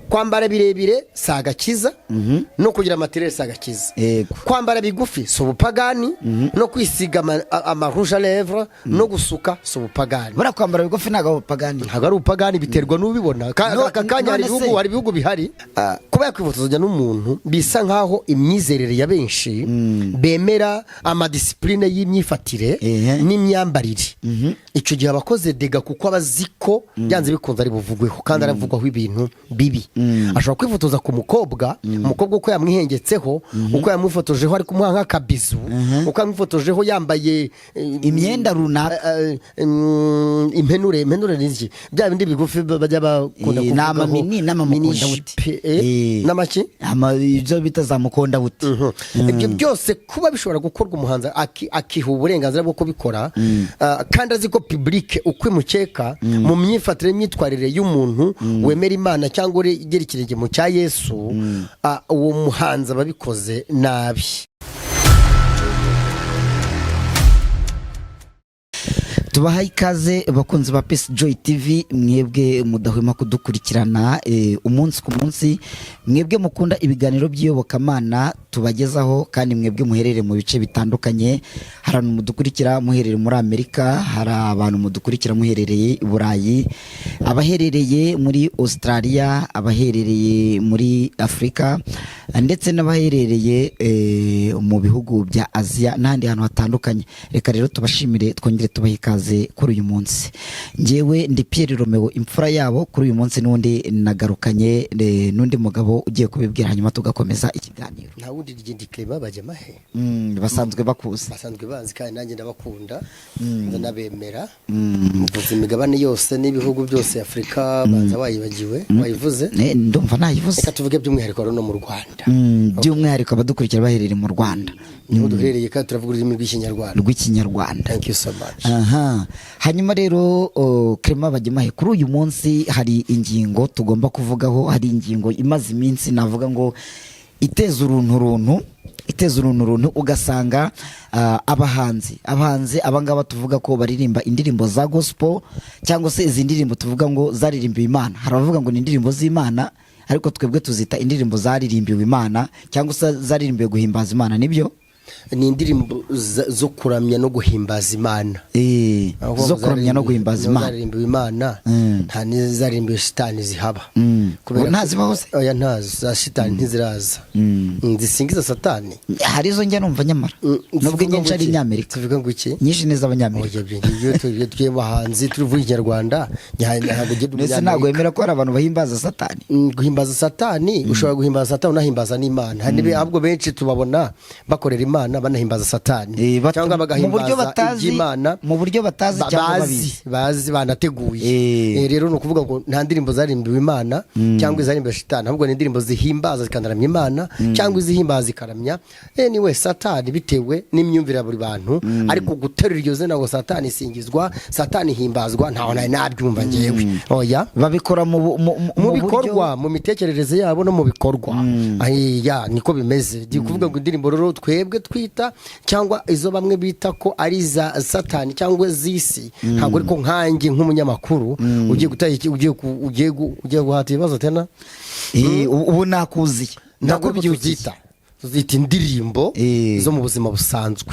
Kwambara birebire si agakiza, no kugira amatirere si agakiza. Kwambara bigufi si ubupagani, no kwisiga ama rouge à lèvres no gusuka si ubupagani. Buriya kwambara bigufi ntabwo ari ubupagani. Ntabwo ari ubupagani, biterwa n'ubibona. Aka kanya hari None ibihugu, hari ibihugu bihari. Kuba yakwifotozanya n'umuntu bisa nkaho imyizerere ya benshi bemera ama discipline y'imyifatire n'imyambarire. Icyo gihe abakoze dégâts, kuko aba azi ko byanze bikunze ari buvugweho kandi aravugwaho ibintu bibi. Ashobora kwifotoza ku mukobwa, umukobwa uko yamwihengetseho, uko yamwifotojeho ari kumuha nk'akabizu, uko yamwifotojeho yambaye imyenda runaka. Impenure, impenure ni iki? Bya bindi bigufi bajya bakunda Ni kuvugaho. Amamini n'amamukonda buti. Mini-jupe, n'amaki. Ibyo bita za mukonda buti. Ibyo byose kuba bishobora gukorwa, umuhanzi akiha uburenganzira bwo kubikora, kandi azi ko public uko imukeka mu myifatire n'imyitwarire y'umuntu wemera Imana cyangwa ugera ikirenge mu cya Yesu, uwo muhanzi aba abikoze nabi. Tubahaye ikaze, bakunzi ba Peace Joy TV, mwebwe mudahwema kudukurikirana umunsi ku munsi, mwebwe mukunda ibiganiro by'iyobokamana tubagezaho, kandi mwebwe muherereye mu bice bitandukanye. Hari abantu mudukurikira muherereye muri Amerika, hari abantu mudukurikira muherereye i Burayi, abaherereye muri Australia, abaherereye muri Afurika, ndetse n'abaherereye mu bihugu bya Aziya n'ahandi hantu hatandukanye. Reka rero tubashimire, twongere tubahe ikaze kuri uyu munsi. Njyewe ndi Pierre Romeo, imfura yabo. Kuri uyu munsi n'undi nagarukanye n'undi mugabo ugiye kubibwira, hanyuma tugakomeza ikiganiro. Nta wundi, rigenda Clement Bajyamahe. Basanzwe bakuzi. Basanzwe bazi, kandi nanjye ndabakunda, ndanabemera. Mvuze imigabane yose n'ibihugu byose, Afurika banza wayibagiwe, wayivuze? Ndumva nayivuze. Reka tuvuge by'umwihariko rero no mu Rwanda. By'umwihariko abadukurikira baherereye mu Rwanda. Niho duherereye kandi turavuga ururimi rw'Ikinyarwanda. Rw'Ikinyarwanda. Thank you so much. Aha, hanyuma rero Clement Bagemahe, kuri uyu munsi hari ingingo tugomba kuvugaho. Hari ingingo imaze iminsi, navuga ngo iteza uruntu runtu, iteza uruntu runtu, ugasanga abahanzi abangaba tuvuga ko baririmba indirimbo za gospel, cyangwa se izi ndirimbo tuvuga ngo zaririmbiwe Imana. Hari abavuga ngo ni indirimbo z'Imana, ariko twebwe tuzita indirimbo zaririmbiwe Imana cyangwa se zaririmbiwe guhimbaza Imana, nibyo? Ni indirimbo zo kuramya no guhimbaza Imana. Aho zo kuramya no guhimbaza Imana. Zaririmbiwe Imana. Nta n'izaririmbiwe shitani zihaba. Ubu ntazibaho se? Oya, ntazo za shitani ntiziraza. Zisingiza Satani. Hari izo njya numva nyamara, nubwo Zivuga inyinshi ngo ari iki? inyamerika. Zivuga ngo iki? Nyinshi ni iz'Abanyamerika. Oya, ibyo ngibyo twe bahanzi turivuga Ikinyarwanda, ntabwo ugenda Ndetse ntabwo wemera ko hari abantu bahimbaza Satani? Guhimbaza Satani, ushobora guhimbaza Satani unahimbaza n'Imana. Hari ahubwo benshi tubabona bakorera Imana banahimbaza Satani, cyangwa mu buryo bagahimbaza batazi, iby'Imana. Mu buryo batazi cyangwa bazi babizi. Bazi banateguye. Rero ni ukuvuga ngo nta ndirimbo zarimbiwe Imana cyangwa izarimbiwe shitani, ahubwo ni indirimbo zihimbaza zikanaramya Imana cyangwa izihimbaza zikaramya anyway Satani, bitewe n'imyumvire ya buri bantu. Ariko guterura iryo zina ngo Satani isingizwa, Satani ihimbazwa, ntaho nari nabyumva njyewe, oya. Babikora mu bu- mu- mu- mu mu buryo bikorwa, mu mitekerereze yabo no mu bikorwa. Ya, niko bimeze. Ndi kuvuga ngo indirimbo rero twebwe twita, cyangwa izo bamwe bita ko ari iza Satani cyangwa z'isi, ntabwo ariko nkanjye nk'umunyamakuru ugiye gutanga ugiye guhata ibibazo tena. Ubu nakuziye. Ntabwo ariko Ndakubyukiye. tuzita indirimbo zo mu buzima busanzwe,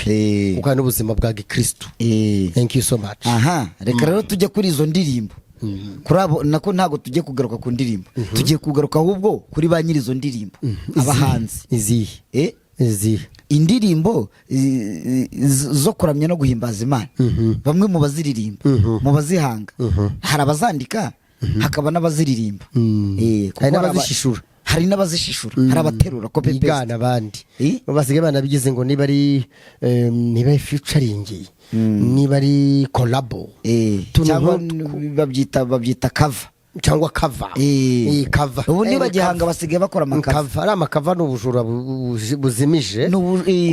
kuko hari n'ubuzima bwa gikristu. Thank you so much. Aha, reka rero tujye kuri izo ndirimbo, kuri abo nako. Ntabwo tugiye kugaruka ku ndirimbo, tugiye kugaruka ahubwo kuri ba nyiri izo ndirimbo, abahanzi. Izihe? Izihe? Indirimbo zo kuramya no guhimbaza Imana, bamwe mu baziririmba, mu bazihanga, hari abazandika, hakaba n'abaziririmba. Kuko Hari n'abazishishura. Hari n'abazishishura, hari abaterura copy paste. Bigana abandi. Basigaye banabigize ngo niba ari featuring, niba ari collabo. Utuntu Cyangwa nk'utwo. babyita cover. Cyangwa cover. Cover. Ubu Ni ntibagihanga, cover. basigaye bakora ama cover. Cover, ari ama cover ni ubujura buzimije Ni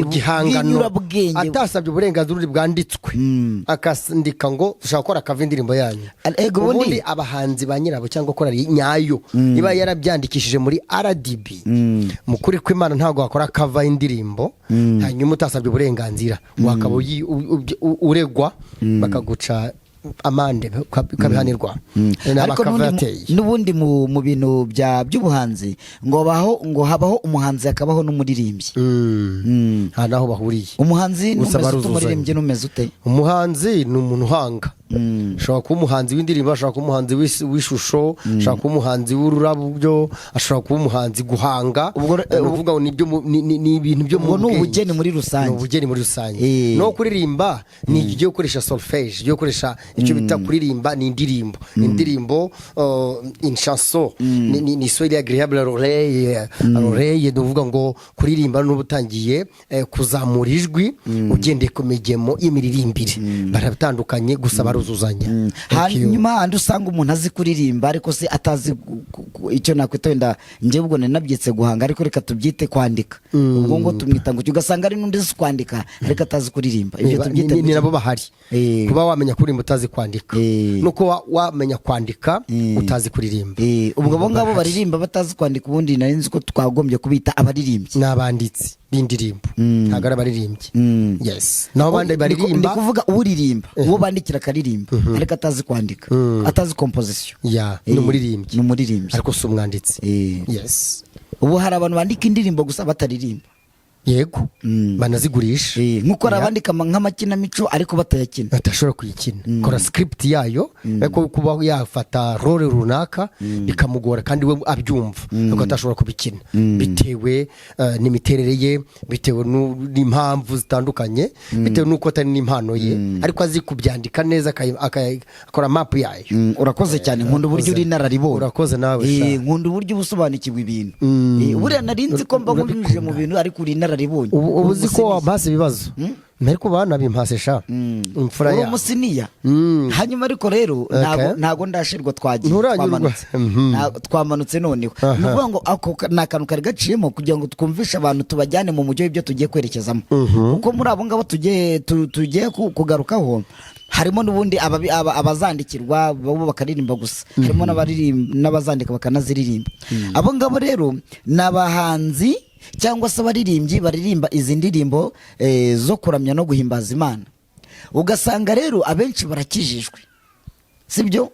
ku gihangano bw'inyurabwenge. atasabye uburenganzira ubundi bwanditswe, akandika ngo dushaka gukora cover indirimbo yanyu. Ego, Ubundi abahanzi ba nyirabo cyangwa korali nyayo iba yarabyandikishije muri RDB, mu kuri kw'Imana ntabwo wakora cover y'indirimbo hanyuma utasabye uburenganzira, wakaba uregwa bakaguca. amande, ukabihanirwa. Ni Ariko abakava yateye. N'ubundi mu bintu by'ubuhanzi ngo habaho umuhanzi, hakabaho n'umuririmbyi. Nta naho bahuriye. Umuhanzi Gusa numeze ute? baruzuzanya. Umuririmbyi numeze ute? Umuhanzi ni umuntu uhanga. Ashobora kuba umuhanzi w'indirimbo, ashobora kuba umuhanzi w'ishusho, ashobora kuba umuhanzi w'ururabyo, ashobora kuba umuhanzi guhanga. Ubwo Ni ukuvuga ngo ni ibintu byo mu Ubwo ni bwenge. ubugeni muri rusange. Ni ubugeni muri rusange. No kuririmba ni igihe gukoresha solfège, igihe gukoresha icyo bita kuririmba, ni indirimbo, une chanson ni soit agréable à l'oreille, à l'oreille. Ni ukuvuga ngo kuririmba n'uba utangiye kuzamura ijwi ugendeye ku migemo y'imiririmbire. Baratandukanye, gusa baruzuzanya. Thank you. Hanyuma handi usanga umuntu azi kuririmba ariko se atazi icyo nakwita, wenda njyewe ubwo nari nabyitse guhanga, ariko reka tubyite kwandika. Ubwo ngo tumwita ngo iki? Ugasanga ari n'undi uzi kwandika ariko atazi kuririmba. Ibyo tubyite ni ngo iki? Nabo bahari. Kuba wamenya kuririmba utazi kwandika no kuba wamenya kwandika utazi kuririmba. Ubwo abo ngabo Bahari. baririmba batazi kwandika, ubundi nari nzi ko twagombye kubita abaririmbyi. Ni abanditsi b'indirimbo, ntabwo ari abaririmbyi. Yes, naho abandi baririmba. Ndi kuvuga uririmba, uwo bandikira akaririmba ariko atazi kwandika, atazi composition. Ya, ni umuririmbyi. Ni umuririmbyi. Ariko si umwanditsi. Yes. Ubu hari abantu bandika indirimbo gusa bataririmba. Yego, banazigurisha. Nk'uko hari Ya. abandika nk'amakinamico ariko batayakina. Atashobora kuyikina, kora script yayo, ariko kuba yafata role runaka bikamugora kandi we abyumva, ariko atashobora kubikina bitewe n'imiterere ye, bitewe n'impamvu zitandukanye, bitewe n'uko atari n'impano ye, ariko azi kubyandika neza, akora map yayo. Urakoze cyane, nkunda uburyo uri inararibonye. Urakoze nawe, sha. Nkunda uburyo uba usobanukirwa ibintu. Buriya nari nzi ko mba nkunyujije mu bintu, ariko uri inararibonye. Ubu Uri uzi ko umusiniya. wampase ibibazo, ariko banabimpase sha, imfura Uri ya umusiniya. Hanyuma ariko rero ntago ndashirwa, twagiye Nturanyurwa. twamanutse. Twamanutse noneho. Ni ukuvuga ngo ako ni akantu kari gaciyemo kugira ngo twumvishe abantu, tubajyane mu mujyi w'ibyo tugiye kwerekezamo, kuko muri abo ngabo tugiye tugiye kugarukaho harimo n'ubundi abazandikirwa bo bakaririmba gusa, harimo n'abazandika bakanaziririmba. Abo ngabo rero ni abahanzi cyangwa se abaririmbyi baririmba izi ndirimbo zo kuramya no guhimbaza Imana. Ugasanga rero abenshi barakijijwe, sibyo?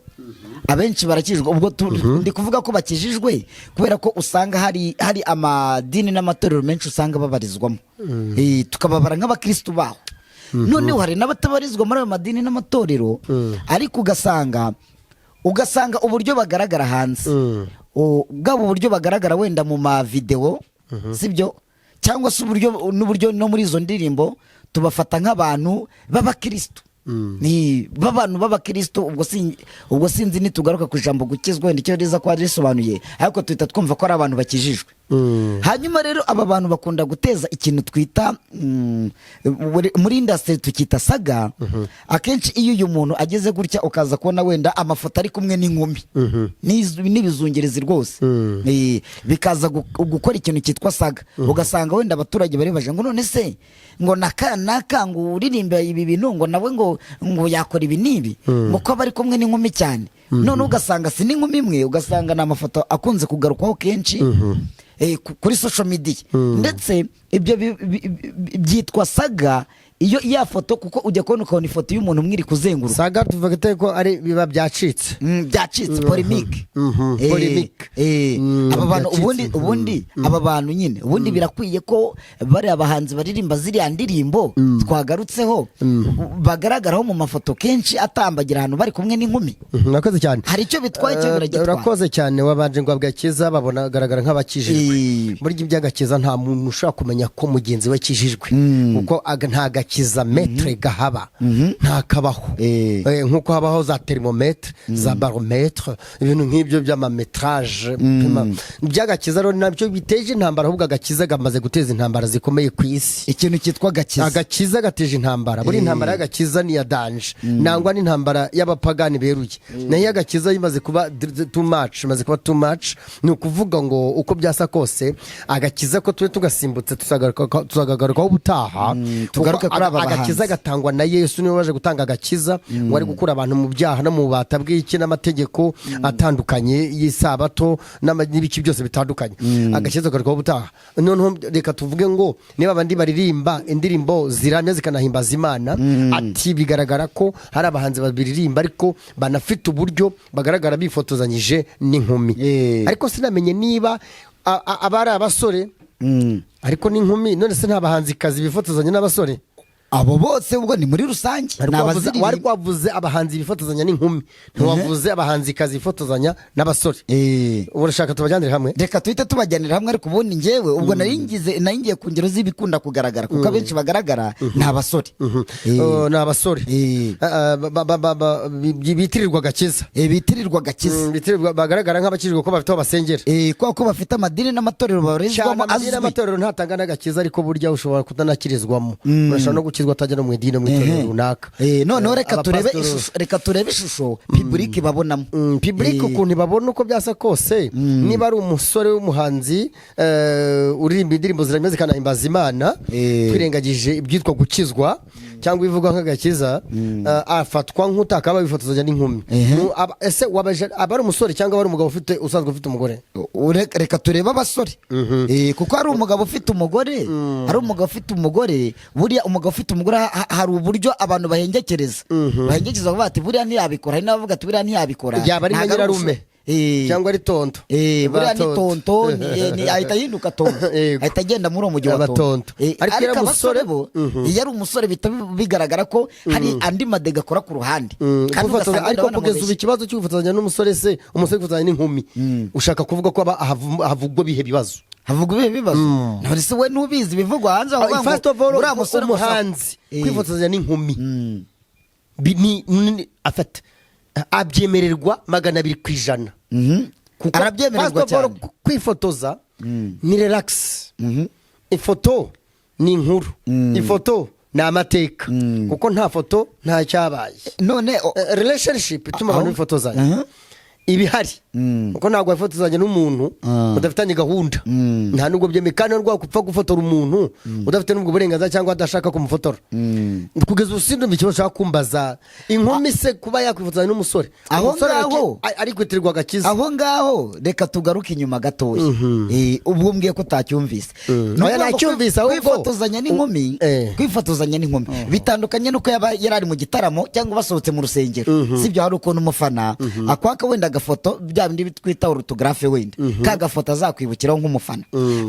Abenshi barakijijwe. Ubwo ndi kuvuga ko bakijijwe kubera ko usanga hari amadini n'amatorero menshi usanga babarizwamo, tukababara nk'abakristu baho. Noneho hari n'abatabarizwa muri ayo madini n'amatorero, ariko ugasanga uburyo bagaragara hanze, bwaba uburyo bagaragara wenda mu mavidewo, sibyo, cyangwa se uburyo n'uburyo no muri izo ndirimbo, tubafata nk'abantu b'abakristu, ni b'abantu b'abakristo. Ubwo sinzi nitugaruka ku ijambo gukizwa wenda icyo riza kuba risobanuye, ariko tuhita twumva ko ari abantu bakijijwe. Hanyuma rero aba bantu bakunda guteza ikintu twita muri industry tukita saga. Akenshi iyo uyu muntu ageze gutya, ukaza kubona wenda amafoto ari kumwe n'inkumi n'ibizungerezi rwose, bikaza gukora ikintu cyitwa saga. Ugasanga wenda abaturage baribaje ngo none se ngo naka naka ngo uririmba ibi bintu, ngo nawe ngo yakora ibi n'ibi, ngo ko aba ari kumwe n'inkumi cyane. None ugasanga si n'inkumi imwe, ugasanga ni amafoto akunze kugarukwaho kenshi kuri social media. Ndetse ibyo byitwa saga iyo ya foto, kuko ujya kubona ukabona ifoto y'umuntu umwe iri kuzenguruka. Saga tuvuga ko ari biba byacitse. Byacitse polémique. Polémique. Aba bantu Byacitse. ubundi aba bantu nyine ubundi birakwiye ko bariya bahanzi baririmba ziriya ndirimbo twagarutseho bagaragaraho mu mafoto kenshi atambagira ahantu bari kumwe n'inkumi? Urakoze cyane. Hari icyo bitwaye? Icyo biragitwara? Urakoze cyane. Wabanje ngo agakiza babona garagara nk'abakijijwe. Burya iby'agakiza nta muntu ushobora kumenya ko mugenzi we akijijwe, kuko nta gakiza mètre gahaba, nta kabaho. Nk'uko habaho za thermomètre, za baromètre, ibintu nk'ibyo by'amamétrage. Iby'agakiza rero nabyo biteje intambara. Ahubwo agakiza gamaze guteza intambara zikomeye ku isi. Ikintu cyitwa agakiza. Agakiza gateje intambara. Buri intambara y'agakiza ni iya danger, nangwa n'intambara y'abapagani beruye. Nayo y'agakiza imaze kuba too much, imaze kuba too much. Ni ukuvuga ngo uko byasa kose, agakiza ko tube tugasimbutse, tuzagarukaho ubutaha. Tugaruke Kuko kuri Kuri aba Agakiza bahanzi. gatangwa na Yesu, niwe waje gutanga agakiza, wari gukura abantu mu byaha no mu bubata bw'iki n'amategeko atandukanye y'isabato n'ibiki byose bitandukanye. Agakiza karukaho ubutaha. Noneho reka tuvuge ngo niba abandi baririmba indirimbo ziramya zikanahimbaza Imana, ati bigaragara ko hari abahanzi babiririmba ariko banafite uburyo bagaragara bifotozanyije n'inkumi. Ariko sinamenye niba aba ari abasore ariko n'inkumi. None se nta bahanzikazi bifotozanya n'abasore? Abo bose ubwo ni muri rusange, ni Ariko abaziririmba. Wari wavuze abahanzi bifotozanya n'inkumi, ntiwavuze abahanzikazi bifotozanya n'abasore. Urashaka tubajyanire hamwe? Reka tuhite tubajyanira hamwe, ariko ubundi njyewe ubwo nari ngize, nari ngiye ku ngero z'ibikunda kugaragara, kuko abenshi bagaragara ni abasore. Ni abasore. Bitirirwa agakiza. Bitirirwa agakiza. Bitirirwa, bagaragara nk'abakijijwe ko bafite aho basengera. Kubera ko bafite amadini n'amatorero Cyane. babarizwamo Amadini azwi. n'amatorero ntatanga n'agakiza, ariko burya ushobora kutanakirizwamo, urashobora no gukizwa atajya no mu idini, no mu itorero runaka. Noneho reka turebe ishusho, reka turebe ishusho public babonamo. Public ukuntu ibabona, uko byasa kose, niba ari umusore w'umuhanzi uririmba indirimbo ziramye zikanahimbaza Imana, twirengagije ibyitwa gukizwa cyangwa ibivugwa nk'agakiza, afatwa nk'utakaba wifotozanya n'inkumi. Ese aba ari umusore cyangwa aba ari umugabo ufite, usanzwe ufite umugore? Reka turebe abasore. Kuko hari umugabo ufite umugore, hari umugabo ufite umugore. Buriya umugabo ufite umugore hari uburyo abantu bahengekereza bavuga ati buriya ntiyabikora, hari n'abavuga ati buriya ntiyabikora. Yaba ari nka Ntabwo ari nyirarume cyangwa ari tonto. Buriya ni Ba tonto, ahita ahinduka tonto. Ahita agenda muri uwo mujyi wa Aba tonto. tonto. Ariko iyo Ariko ari abasore umusore- bo, iyo ari umusore bihita bigaragara ko hari andi madega akora ku ruhande. Kandi ugasanga Ariko wenda kugeza ubu banamubeshya. ikibazo cyo kwifotozanya n'umusore se, umusore kwifotozanya n'inkumi, ushaka kuvuga ko aba havugwa bihe bibazo? Havuga ibihe bibazo? None se we ntubizi ibivugwa hanze, bavuga ngo First of all, uriya musore ngo umuhanzi kwifotozanya n'inkumi ni afata abyemererwa 200%. Kuko Arabyemererwa first of all, cyane. kwifotoza ni relax, ifoto ni inkuru, ifoto ni amateka, kuko nta foto nta cyabaye. None Relationship ituma abantu bifotozanya ibihari, kuko ntabwo wifotozanya n'umuntu udafitanye gahunda, nta nubwo byemewe, kandi nubwo wakupfa gufotora umuntu udafite n'ubwo burenganzira cyangwa adashaka kumufotora. Kugeza ubu sindumva ikibazo ushaka kumbaza. Inkumi se kuba yakwifotozanya n'umusore, Aho umusore ngaho- ari kwitirirwa agakiza? Aho ngaho reka tugaruke inyuma gatoya. Ubwo mbwiye ko utacyumvise. Ni Oya, ukuvuga ngo nacyumvise, ahubwo- kwifotozanya n'inkumi, kwifotozanya n'inkumi bitandukanye n'uko yaba yari ari mu gitaramo cyangwa basohotse mu rusengero, sibyo? Hari ukuntu umufana akwaka wenda agafoto, bya bindi twita autographe, wenda ka gafoto azakwibukiraho nk'umufana.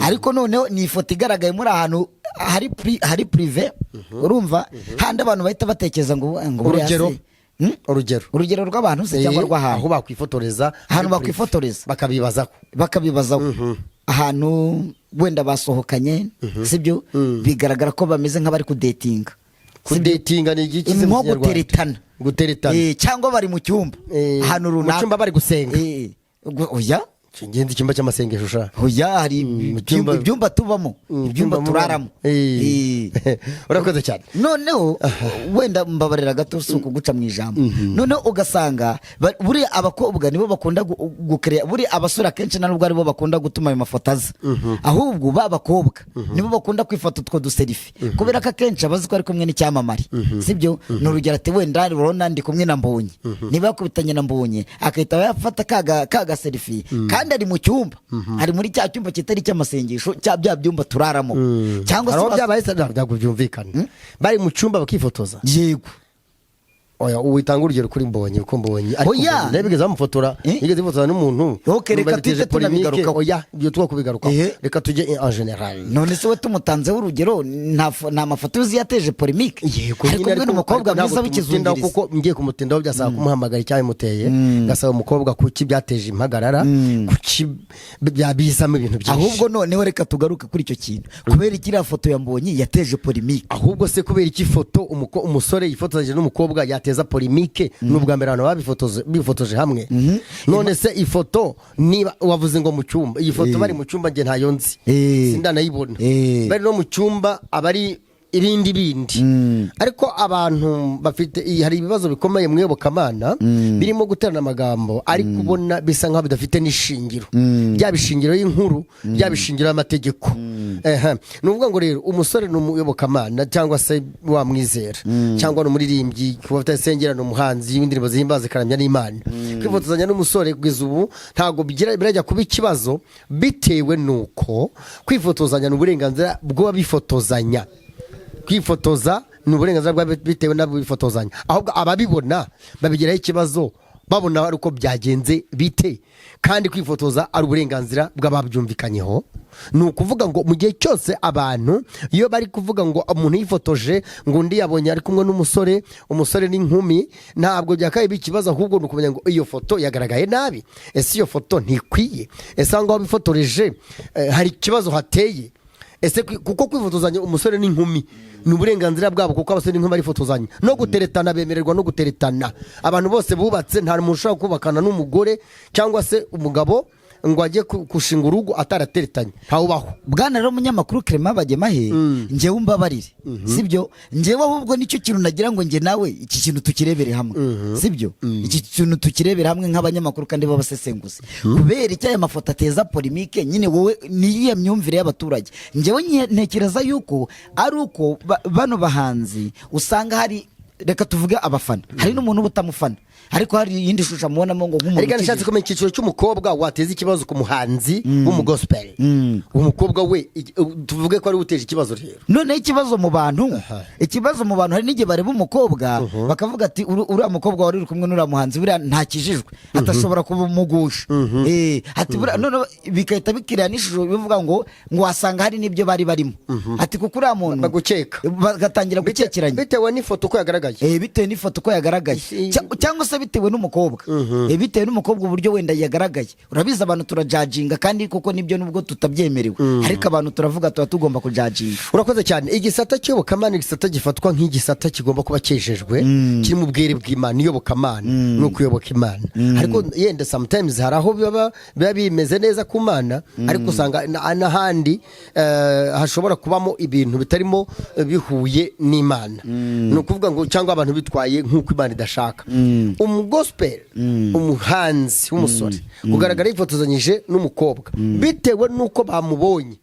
Ariko noneho ni ifoto igaragaye muri ahantu hari privé, urumva, handi abantu bahita batekereza ngo buriya Urugero? se? Urugero? Urugero rw'abantu se cyangwa rw'ahantu? Aho bakwifotoreza. Ahantu bakwifotoreza. Bakabibazaho. Bakabibazaho, ahantu wenda basohokanye, sibyo? Bigaragara ko bameze nk'abari kudetinga. Kudetinga ni igiki se mu Nko Kinyarwanda? Guteretana. Guteretana. Cyangwa bari mu cyumba ahantu Mu runaka. cyumba bari gusenga. Oya. Ingenzi icyumba cy'amasengesho sha. Oya, hari Mu cyumba- ibyumba tubamo, ibyumba turaramo. Urakoze cyane. Noneho wenda mbabarira gato, si ukuguca mu ijambo. Noneho ugasanga buriya abakobwa nibo bakunda gukereya. Buriya abasore akenshi nta nubwo aribo bakunda gutuma ayo mafoto aza, ahubwo ba bakobwa nibo bakunda kwifata utwo duselfie, kubera ko akenshi abazi ko ari kumwe n'icyamamare, sibyo? Ni urugero, ati wenda urabona ndi kumwe na Mbonyi, niba yakubitanye na Mbonyi agahita yafata ka gaselfie, kandi ari mu cyumba, ari muri cya cyumba kitari icy'amasengesho, cya bya byumba turaramo, cyangwa Hari se aho byabaye se ntabwo byumvikana, bari mu cyumba bakifotoza? Yego. Oya, witanga urugero kuri Mbonyi, kuko Mbonyi, ariko Oya. Mbonyi nawe bigeze bamufotora, yigeze yifotoza n'umuntu. Ok, reka Numva biteje tuhite polémique. tunabigarukaho. Oya, ibyo tuba kubigarukaho. Reka tujye en général. None se we tumutanzeho urugero, nta mafoto uzi yateje polémique? Yego. Ariko Nyine kumwe n'umukobwa ariko ntabwo mwiza tumutindaho, w'ikizungirizi. kuko ngiye kumutindaho byasaba kumuhamagara icyabimuteye, ngasaba umukobwa kuki byateje impagarara, kuki byabizamo ibintu byinshi. Ahubwo noneho reka tugaruke kuri icyo kintu, kubera ikiriya foto ya Mbonyi yateje polémique. Ahubwo se kubera iki ifoto umusore yifotozanyije n'umukobwa yateza polémique? Ni ubwa mbere abantu bifotoje hamwe? None se ifoto, niba wavuze ngo mu cyumba, iyi foto bari mu cyumba, njye ntayo nzi, sindanayibona. Bari no mu cyumba, abari ibindi bindi. Ariko abantu bafite, hari ibibazo bikomeye mu iyobokamana birimo guterana amagambo, ariko ubona bisa nkaho bidafite n'ishingiro, byaba ishingiro y'inkuru, byaba ishingiro y'amategeko. Ehe. Ni ukuvuga ngo rero umusore ni umuyobokamana cyangwa se wamwizera cyangwa ni umuririmbyi, kuba afite ni umuhanzi w'indirimbo zihimbaza ikaramya n'Imana, kwifotozanya n'umusore kugeza ubu ntabwo birajya kuba ikibazo, bitewe n'uko kwifotozanya ni uburenganzira bw'ababifotozanya. Kwifotoza ni uburenganzira bwa bitewe n'abifotozanya. Ahubwo ababibona babigiraho ikibazo, babona ari uko byagenze bite, kandi kwifotoza ari uburenganzira bw'ababyumvikanyeho. Ni ukuvuga ngo mu gihe cyose abantu iyo bari kuvuga ngo umuntu yifotoje, ngo undi yabonye ari kumwe n'umusore, umusore n'inkumi, ntabwo byakabaye biba ikibazo. Ahubwo ni ukumenya ngo iyo foto yagaragaye nabi, ese iyo foto ntikwiye? Ese aho ngaho bifotoreje hari ikibazo hateye? Ese kuko kwifotozanya umusore n'inkumi ni uburenganzira bwabo, kuko abasore n'inkumi barifotozanya, no guteretana bemererwa no guteretana. Abantu bose bubatse, nta muntu ushobora kubakana n'umugore cyangwa se umugabo ngo ajye gushinga urugo atarateretanye, ntawubaho. Bwana rero umunyamakuru Clement Bagemahe, njyewe umbabarire, sibyo? Njyewe ahubwo nicyo kintu nagira ngo njye nawe iki kintu tukirebere hamwe, sibyo? Iki kintu tukirebere hamwe nk'abanyamakuru kandi b'abasesenguzi. Kubera icyo aya mafoto ateza polémique nyine, wowe niyihe myumvire y'abaturage? Njyewe ntekereza yuko ari uko bano bahanzi usanga hari, reka tuvuge abafana, hari n'umuntu uba utamufana, ariko hari iyindi shusho amubonamo ngo nk'umuntu Ariko nashatse ukijijwe. kumenya icyiciro cy'umukobwa wateza ikibazo ku muhanzi w'umugospel. Umukobwa we tuvuge ko ari we uteje ikibazo rero. Noneho ikibazo mu bantu, hari n'igihe bareba umukobwa bakavuga ati: Uriya mukobwa wari uri kumwe n'uriya muhanzi buriya ntakijijwe, atashobora kumugusha." Ati noneho bigahita bikiriya n'ishusho bivuga ngo wasanga hari n'ibyo bari barimo, ati kuko uriya muntu Bagukeka. Bagatangira gukekeranya. Bitewe n'ifoto uko yagaragaye. Bitewe n'ifoto uko yagaragaye. Cyangwa se bitewe n'umukobwa, bitewe n'umukobwa uburyo wenda yagaragaye. Urabizi, abantu turajajinga, kandi kuko nibyo, nubwo tutabyemerewe, ariko abantu turavuga, tuba tugomba kujajinga. Urakoze cyane. Igisata cy'iyobokamana, igisata gifatwa nk'igisata kigomba kuba cyejejwe, kiri mu bwere bw'Imana. Iyobokamana ni ukuyoboka Imana, ariko yenda sometimes hari aho biba bimeze neza ku Mana, ariko usanga n'ahandi hashobora kubamo ibintu bitarimo bihuye n'Imana. Ni ukuvuga ngo cyangwa abantu bitwaye nk'uko Imana idashaka. Umugospel, umuhanzi w'umusore kugaragara yifotozanyije n'umukobwa, bitewe n'uko bamubonye,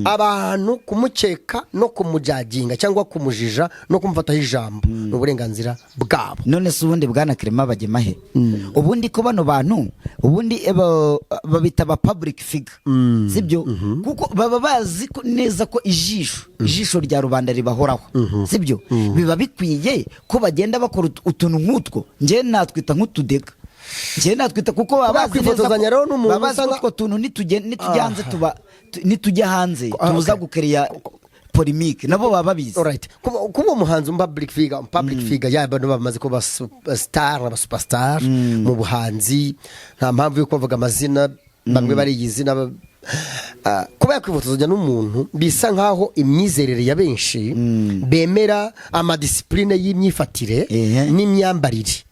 abantu kumukeka no kumujajinga cyangwa kumujija no kumufataho ijambo ni uburenganzira bwabo. None se ubundi, bwana Clement Bagemahe, ubundi ko bano bantu ubundi babita aba public figure, sibyo? Kuko baba bazi ko neza ko ijisho rya rubanda ribahoraho, sibyo? Biba bikwiye ko bagenda bakora utuntu nk'utwo, njyewe natwita nk'utudega, njyewe natwita, kuko baba bazi neza Bakwifotozanya rero n'umuntu baba bazi ko usanga utwo tuntu nitujya hanze, tuba nitujya hanze tuza gukereya polémique, nabo baba babizi. Alright. Kuba umuhanzi, um public figure, um public figure, yaba abantu bamaze kuba star, aba superstar mu buhanzi, nta mpamvu yo kubavuga amazina, bamwe bariyizi kuba yakwifotozanya n'umuntu bisa nkaho imyizerere ya benshi bemera amadiscipline y'imyifatire n'imyambarire,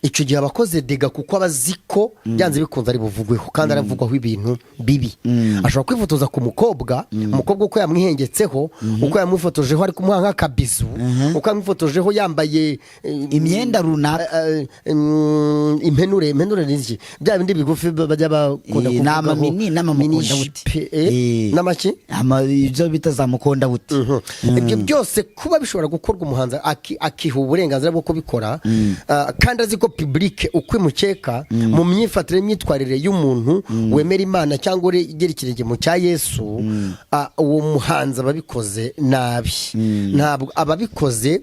icyo gihe abakoze dégâts, kuko aba azi ko byanze bikunze ari buvugweho kandi aravugwaho ibintu bibi. Ashobora kwifotoza ku mukobwa, umukobwa uko yamwihengetseho, uko yamwifotojeho ari kumuha nk'akabizu, uko yamwifotojeho yambaye imyenda runaka. Impenure, impenure ni iki? Bya bindi bigufi bajya bakunda Ni kuvugaho. Amamini n'amamukonda buti. Mini-jupe, n'amaki. Ibyo bita za mukonda buti. Ibyo byose kuba bishobora gukorwa, umuhanzi akiha uburenganzira bwo kubikora, kandi azi ko public uko imukeka mu myifatire n'imyitwarire y'umuntu wemera Imana cyangwa ugera ikirenge mu cya Yesu, uwo muhanzi aba abikoze nabi. Ntabwo aba abikoze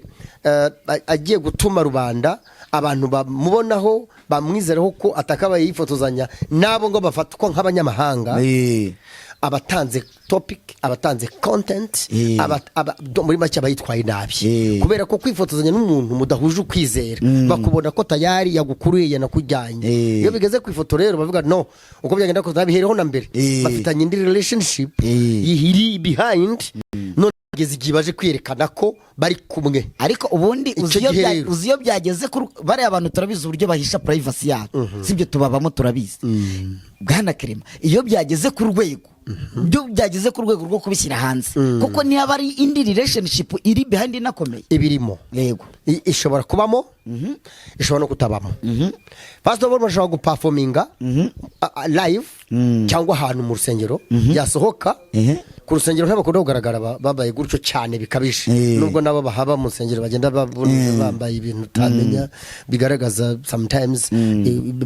agiye gutuma rubanda, abantu bamubonaho, bamwizeraho ko atakabaye yifotozanya n'abo ngo bafatwa nk'abanyamahanga. Abatanze topic, abatanze content, muri make abayitwaye nabi, kubera ko kwifotozanya n'umuntu mudahuje ukwizera, bakubona ko tayari yagukuruye, yanakujyanye. Iyo bigeze ku ifoto rero bavuga no uko byagenda kose, babihereho na mbere, bafitanye indi relationship iri behind none. Bageze igihe baje kwiyerekana ko bari kumwe. Ariko ubundi Icyo uzi iyo gihe rero. Uzi iyo byageze kuri bariya bantu, turabizi uburyo bahisha privacy yabo, sibyo? Tubabamo, turabizi. Bwana Kerema, iyo byageze ku rwego, byo byageze ku rwego rwo kubishyira hanze, kuko niba ari indi relationship iri behind inakomeye. Ibirimo. Yego. Ishobora kubamo, ishobora no kutabamo. First of all, bashobora guperforminga live cyangwa ahantu mu rusengero, yasohoka ku rusengero ntabakunda kugaragara bambaye gutyo cyane bikabije, nubwo nabo bahaba mu rusengero bagenda babona bambaye ibintu utamenya bigaragaza sometimes,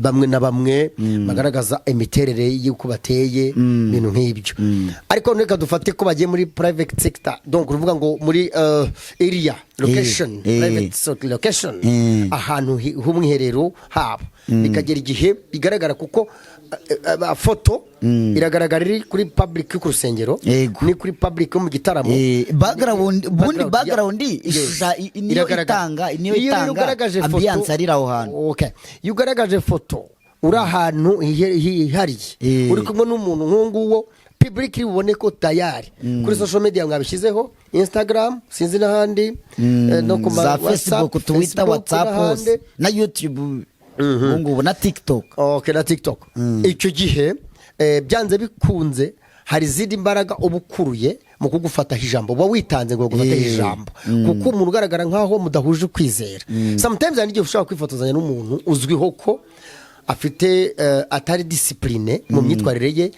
bamwe na bamwe bagaragaza imiterere y'uko bateye, ibintu nk'ibyo. Ariko reka dufate ko bagiye muri private sector, donc uruvuga ngo muri area location, private location, ahantu h'umwiherero habo, bikagera igihe bigaragara, kuko foto iragaragara iri kuri public yo ku rusengero, ni kuri public yo mu gitaramo. Background ubundi Background, background ishusha niyo Iragaragara. itanga, niyo Iyo rero itanga ugaragaje foto ambiance ari aho hantu. Okay. Iyo ugaragaje foto uri ahantu hihariye, uri kumwe n'umuntu nk'uwo nguwo, public iri bubone ko tayari kuri social media mwabishyizeho, Instagram, sinzi n'ahandi, no ku ma za WhatsApp, Facebook, Twitter, Facebook WhatsApp n'ahandi. hose, na YouTube ubu ngubu, na TikTok. Okay, na TikTok. Icyo gihe byanze bikunze hari izindi mbaraga uba ukuruye mu kugufataho ijambo, uba witanze ngo bagufateho ijambo, kuko umuntu ugaragara nk'aho mudahuje ukwizera, sometimes hari n'igihe ushobora kwifotozanya n'umuntu uzwiho ko afite atari discipline mu myitwarire ye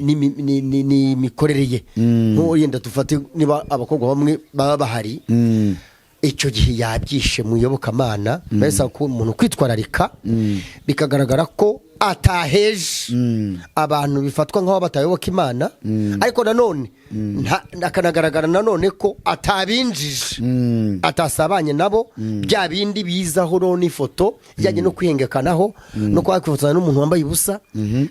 n'imikorere ye, nk'uwo yenda dufate niba abakobwa bamwe baba bahari, icyo gihe yabyishe mu iyobokamana, mbese ko umuntu kwitwararika bikagaragara ko ataheje abantu bifatwa nk'aho batayoboka Imana, ariko nanone akanagaragara nanone ko atabinjije, atasabanye nabo, bya bindi bizaho rero n'ifoto ijyanye no kwihengekanaho no kuba yakwifotoza n'umuntu wambaye ubusa,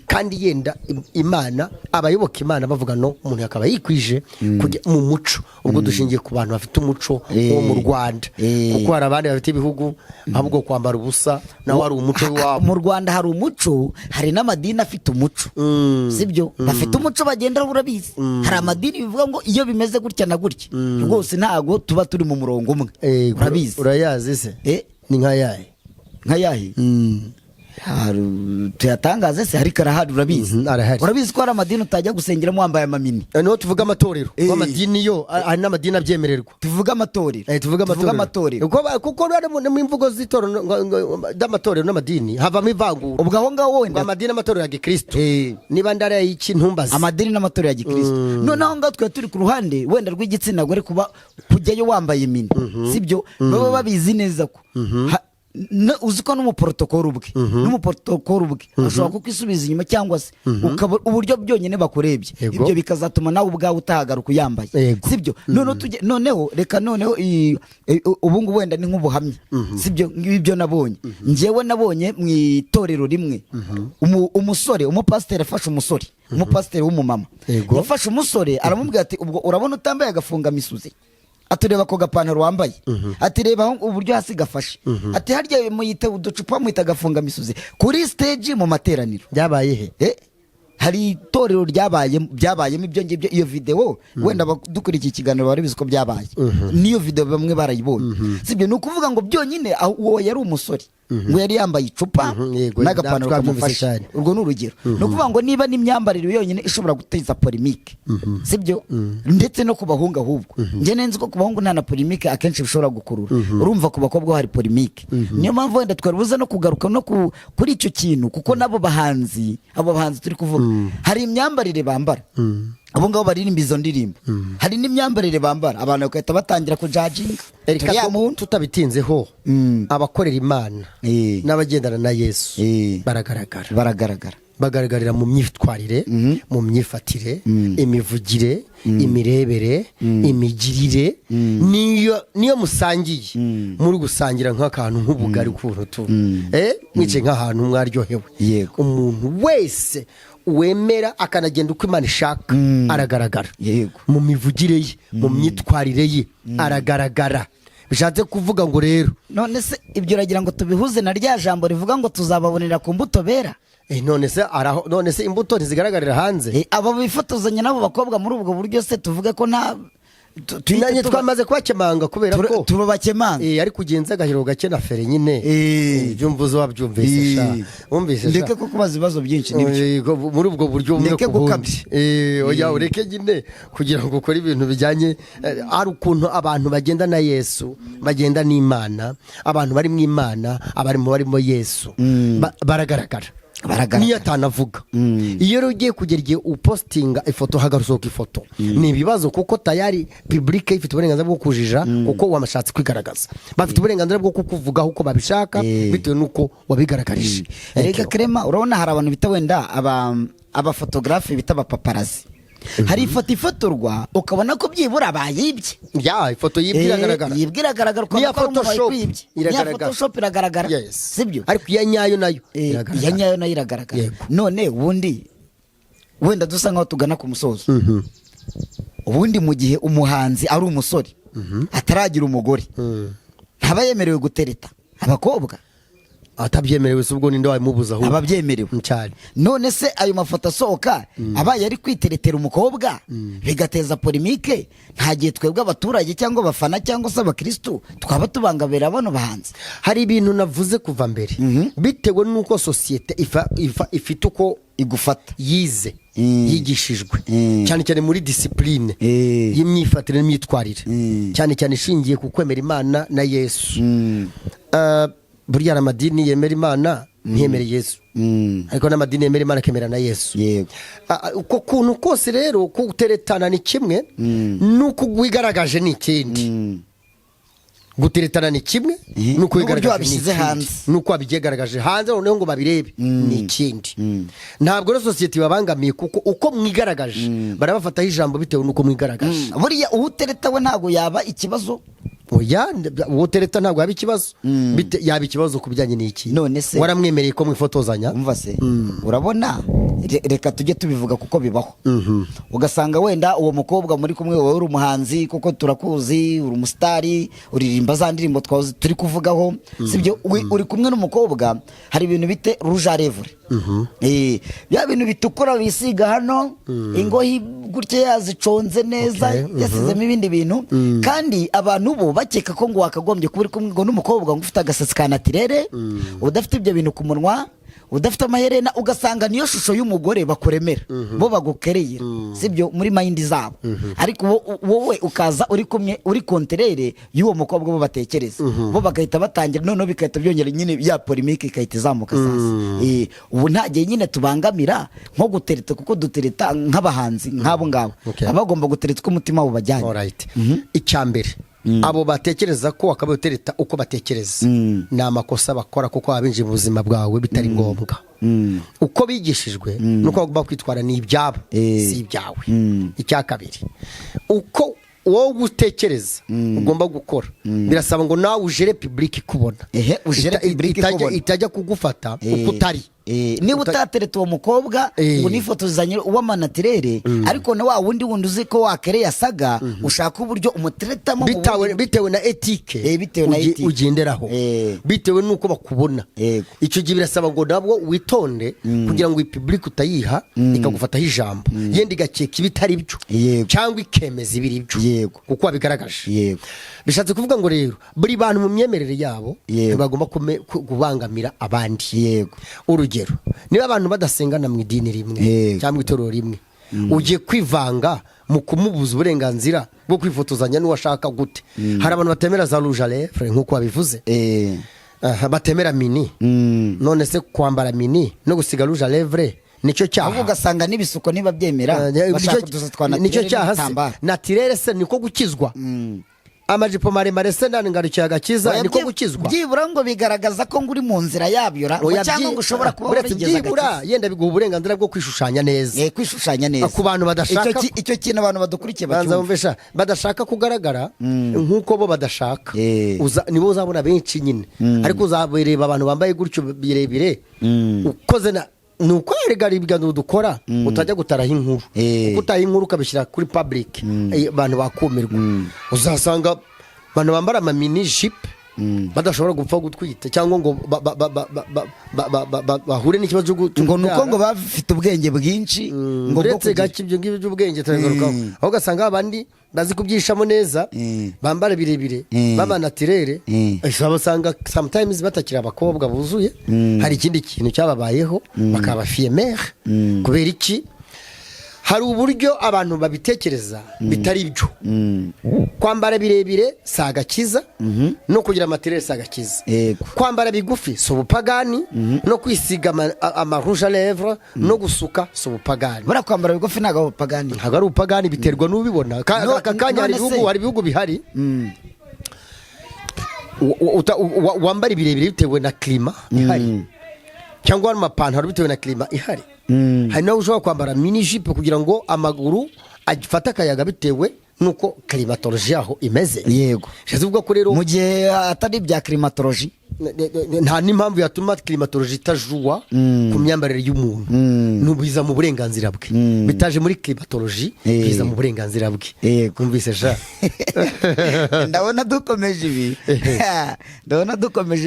kandi yenda Imana, abayoboka Imana bavuga no umuntu yakaba yikwije kujya mu muco. Ubwo dushingiye ku bantu bafite umuco wo mu Rwanda, kuko hari abandi bafite ibihugu ahubwo kwambara ubusa nawe ari umuco w'iwabo. Mu Rwanda hari umuco, hari n'amadini afite umuco, sibyo? Bafite umuco bagenderaho, urabizi. Hari amadini bivuga ngo iyo bimeze gutya na gutya, rwose ntabwo tuba turi mu murongo umwe. Urabizi. Urayazi se? Ni nka yahe? Nka yahe? Tuyatangaze se? Ariko arahari, urabizi. Arahari. Urabizi ko hari amadini utajya gusengeramo wambaye amamini. Niho tuvuga amatorero. Amadini yo hari n'amadini abyemererwa. Tuvuge amatorero. Tuvuge Tuvuge amatorero. amatorero. Kuko rero mu mvugo z'itorero z'amatorero n'amadini havamo ivangura. Ubwo aho ngaho Ngo wenda amadini n'amatorero ya gikristo, niba ndariya y'iki ntumbaze. Amadini n'amatorero ya gikristo. Noneho aho ngaho twari turi ku ruhande wenda rw'igitsina gore, kuba kujyayo wambaye mini, sibyo? Baba babizi neza ko uzi ko n'umuporotokoro ubwe ashobora kukwisubiza inyuma, cyangwa se ukaba uburyo byonyine bakurebye, ibyo bikazatuma nawe ubwawe utahagaruka uyambaye, sibyo? Noneho tujye, noneho reka noneho ubu ngubu wenda ni nk'ubuhamya, sibyo? Ngibyo nabonye, njyewe nabonye mu itorero rimwe umusore, umupasiteri afashe umusore, umupasiteri w'umumama yafashe umusore aramubwira ati: "Ubwo urabona utambaye agafungamisuzi?" Ati: "Reba ako gapantaro wambaye." Ati: "Reba aho uburyo hasi gafashe." Ati: "Harya muyita uducupa, muyita agafungamisozi kuri stage mu materaniro." Byabaye he? Hari itorero ryabaye, byabayemo ibyo ngibyo. Iyo videwo wenda dukurikiye ikiganiro bari bizi ko byabaye, n'iyo videwo bamwe barayibonye, sibyo? Ni ukuvuga ngo byonyine aho uwo yari umusore ngo yari yambaye icupa Yego, n'agapantaro twabyumvise kamufashe. cyane. Urwo ni urugero. Ni ukuvuga ngo niba n'imyambarire yonyine ishobora guteza polémique, sibyo? Ndetse no ku bahungu, ahubwo njye nzi ko ku bahungu nta na polémique akenshi bishobora gukurura. Urumva ku bakobwa ho hari polémique. Niyo mpamvu wenda twari buze no kugaruka no kuri icyo kintu, kuko n'abo bahanzi, abo bahanzi turi kuvuga, hari imyambarire bambara, abo ngabo baririmba izo ndirimbo, hari n'imyambarire bambara abantu bagahita batangira kujudginga. Erika, Turiya muntu tutabitinzeho, abakorera Imana n'abagendana na Yesu baragaragara. Baragaragara. Bagaragarira mu myitwarire, mu myifatire, imivugire, imirebere, imigirire. Niyo musangiye, muri gusangira nk'akantu nk'ubugari ukuntu tu mwicaye nk'ahantu mwaryohewe, umuntu wese wemera akanagenda uko Imana ishaka aragaragara mu mivugire ye, mu myitwarire ye, aragaragara. Bishatse kuvuga ngo rero None se ibyo uragira ngo tubihuze na rya jambo rivuga ngo tuzababonera ku mbuto bera? None se araho, none se imbuto ntizigaragarira hanze? Abo bifotozanya n'abo bakobwa muri ubwo buryo se, tuvuge ko nta Tuhite Nanjye twamaze kubakemanga kubera ko tubabakemanga. Ariko ugenza agahiro gake na feri nyine. Ibyo mvuze wabyumvise sha? Wumvise sha? Ndeke ko kubaza ibibazo byinshi, nibyo. Muri ubwo buryo bumwe Ndeke ku bundi. gukabya. Oya, ureke nyine kugira ngo ukore ibintu bijyanye, hari ukuntu abantu bagenda na Yesu, bagenda n'Imana, abantu bari mu Imana, abarimo barimo Yesu, baragaragara. Baragaragara. Niyo atanavuga. Iyo rero ugiye kugera igihe upostinga ifoto, hagasohoka ifoto, ni ibibazo, kuko tayari public ifite uburenganzira bwo kujija kuko wamashatse kwigaragaza. Bafite uburenganzira bwo kukuvugaho uko babishaka bitewe n'uko wabigaragarije. Rega Clement, urabona hari abantu bita wenda abafotogarafe bita abapaparazzi. Hari ifoto ifotorwa ukabona ko byibura bayibye. Ya ifoto yibwe iragaragara. Yibwe iragaragara, ukabona N'iya ko ari umuntu Photoshop wayikwibye. N'iya iragaragara. Photoshop iragaragara. Yes. Sibyo? Ariko iya nyayo nayo iragaragara. Iya nyayo nayo iragaragara. Yego. None ubundi wenda dusa nkaho tugana ku musozo, ubundi mu gihe umuhanzi ari umusore ataragira umugore, ntaba yemerewe gutereta abakobwa? Atabyemerewe se ubwo ninde wabimubuza ahubwo? Ababyemerewe. Cyane. None se ayo mafoto asohoka abaye ari kwiteretera umukobwa bigateza polémique, nta gihe twebwe abaturage cyangwa abafana cyangwa se abakirisitu twaba tubangamira bano bahanzi? Hari ibintu navuze kuva mbere. Bitewe n'uko sosiyete ifite uko igufata, yize, yigishijwe, cyane cyane muri discipline y'imyifatire n'imyitwarire, cyane cyane ishingiye ku kwemera Imana na Yesu. Burya hari amadini yemera Imana ntiyemere Yesu, ariko n'amadini yemera Imana akemera na Yesu. Uko kuntu kose rero kuteretana ni kimwe, n'uko wigaragaje ni ikindi. Guteretana ni kimwe, n'uko N'uburyo wigaragaje ni wabishyize ikindi. hanze. N'uko wabigaragaje hanze noneho ngo babirebe ni ikindi. Ntabwo rero sosiyete ibabangamiye, kuko uko mwigaragaje barabafataho ijambo bitewe n'uko mwigaragaje. Buriya uwutereta we ntabwo yaba ikibazo? Oya, uwo tereta ntabwo yaba ikibazo. Yaba ikibazo ku bijyanye n'iki? None se- Waramwemereye ko mwifotozanya? Umva se, urabona reka tujye tubivuga kuko bibaho. Ugasanga wenda uwo mukobwa muri kumwe, wowe uri umuhanzi kuko turakuzi, uri umusitari, uririmba za ndirimbo twahoze turi kuvugaho, sibyo? Uri kumwe n'umukobwa, hari ibintu bite rouge à lèvres, bya bintu bitukura bisiga hano, ingohi gutya yaziconze neza, yasizemo ibindi bintu, kandi abantu bo bakeka ko ngo wakagombye kuba uri kumwe ngo n'umukobwa ngo ufite agasatsi ka naturel, udafite ibyo bintu ku munwa, udafite amaherena. Ugasanga niyo shusho y'umugore bakuremera, bo bagukereye, sibyo, muri mind zabo. Ariko wowe ukaza uri kumwe uri contraire y'uwo mukobwa bo batekereza, bo bagahita batangira noneho bigahita byongera nyine ya polémique igahita izamuka. Sasa ubu nta gihe nyine tubangamira nko gutereta, kuko dutereta nk'abahanzi nk'abo ngabo, baba bagomba gutereta uko umutima wabo bajyanye. Alright. Icya mbere, abo batekereza ko wakabaye utereta uko batekereza, ni amakosa bakora, kuko baba binjiye mu buzima bwawe bitari ngombwa. Uko bigishijwe nuko bagomba kwitwara ni ibyabo, si ibyawe. Icya kabiri, uko wowe utekereza ugomba gukora, birasaba ngo nawe ujere public ikubona. Ehe, ujere public ikubona. Itajya kugufata uko utari. Niba utatereta uwo mukobwa ngo nifotozanye uw'amanatirere, ariko na wa wundi wundi uzi ko wakereye asaga, ushaka uburyo umuteretamo mu Bitewe na éthique Bitewe na éthique. ugenderaho, bitewe n'uko bakubona. Icyo gihe birasaba ngo nabwo witonde kugira ngo iyi public utayiha ikagufataho ijambo, yenda igakeka ibitari byo cyangwa ikemeza ibiri byo kuko wabigaragaje. Bishatse kuvuga ngo rero buri bantu mu myemerere yabo ntibagomba kubangamira abandi. Urugero, niba abantu badasengana mu idini rimwe cyangwa mu itorero rimwe, ugiye kwivanga mu kumubuza uburenganzira bwo kwifotozanya n'uwo ashaka gute? Hari abantu batemera za rouge à lèvres nk'uko wabivuze. Aha, batemera mini. None se kwambara mini no gusiga rouge à lèvres nicyo cyaha? Ahubwo ugasanga n'ibisuko niba byemera, bashaka udusatsi twa Nicyo naturel cyaha se? n'ibitambaro. Naturel se niko gukizwa? Amajipo maremare se ndangarukiye agakiza? Oya, Niko gukizwa? Byibura ngo bigaragaza ko ngo uri mu nzira yabyo ra, Oya, cyangwa ngo ushobora kuba uretse warigeze byibura agakiza. yenda biguha uburenganzira bwo kwishushanya neza. Kwishushanya neza. Ku bantu badashaka Icyo kintu abantu badukurikiye Banza bacyumva. wumve sha, badashaka kugaragara nk'uko bo badashaka. Nibo uzabona benshi nyine, ariko uzabireba abantu bambaye gutyo birebire ukoze na ni uko erega ibiganiro dukora utajya gutaraho inkuru, kuko utaha inkuru ukabishyira kuri public, abantu bakumirwa. Uzasanga abantu bambara ama mini jupe. Badashobora gupfa gutwita cyangwa ngo bahure n'ikibazo cyo Ngo ni uko kubyara. ngo bafite ubwenge bwinshi ngo bwo Uretse kugira gake, ibyo ngibyo by'ubwenge turabigarukaho. Aho ugasanga abandi bazi kubyishamo neza, bambara birebire, baba naturel, basanga sometimes batakiri abakobwa buzuye, hari ikindi kintu cyababayeho, bakaba fille-mère. Kubera iki? Hari uburyo abantu babitekereza bitari byo. Kwambara birebire si agakiza, no kugira amatirere si agakiza. Kwambara bigufi si ubupagani, no kwisiga ama rouge à lèvres no gusuka si ubupagani. Buriya kwambara bigufi ntabwo ari ubupagani. Ntabwo ari ubupagani, biterwa n'ubibona. Aka kanya hari None ibihugu, hari ibihugu bihari wambara ibirebire bitewe na climat ihari, cyangwa amapantaro bitewe na climat ihari. Hari nawe ushobora kwambara mini jupe kugira ngo amaguru afate akayaga, bitewe n'uko climatologie yaho imeze. Bishatse kuvuga ko rero Mu gihe atari ibya climatologie, nta n'impamvu yatuma climatologie itajuwa ku myambarire y'umuntu. Biza mu burenganzira bwe, bitaje muri climatologie, biza mu burenganzira bwe. Numvise sha. Ndabona dukomeje